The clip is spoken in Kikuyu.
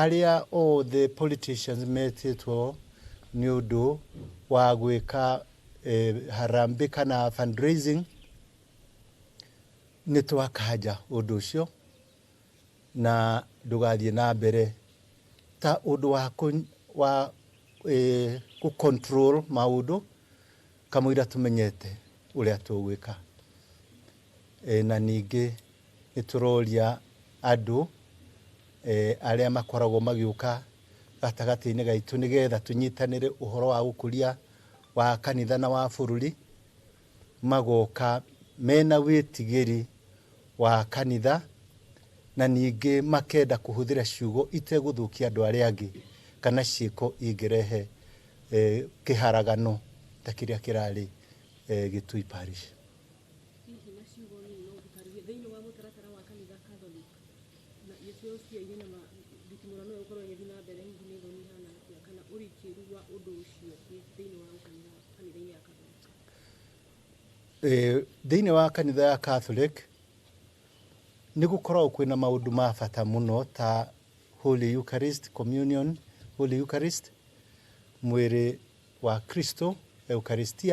Arĩa othe politicians metĩtwo nĩ ũndũ wa gwĩka harambee kana fundraising, nĩ twakanja ũndũ ũcio na ndũgathiĩ na mbere ta ũndũ wa kũ control maũndũ kamũira tũmenyete ũrĩa tũgwĩka. Na ningĩ nĩ tũroria andũ arĩa makoragwo magĩũka gatagatĩ-inĩ gaitũ nĩgetha tũnyitanĩre ũhoro wa gũkũria wa kanitha na wa bũrũri, magoka mena wĩtigĩri wa kanitha na ningĩ makenda kũhũthĩra ciugo itegũthũkia andũ arĩa angĩ kana ciĩko ingĩrehe kĩharagano ta kĩrĩa kĩrarĩ Gĩtui Parish. Hihi na ciugo nini no ũtũtarĩrie thĩinĩ wa mũtaratara wa kanitha Catholic na gĩtĩo ciaire na nditimũrano ĩyo gũkorwo ĩgĩthiĩ na mbere, hihi nĩ thoni ihana atĩa kana ũrikĩru wa ũndũ ũcio thĩinĩ wa kanitha kanitha-inĩ ya Catholic? Thĩinĩ wa kanitha ya Catholic nĩ gũkoragwo kwĩna maũndũ ma bata mũno ta Holy Eucharist, Communion, Holy Eucharist, mwĩrĩ wa Kristo, Eucharistia.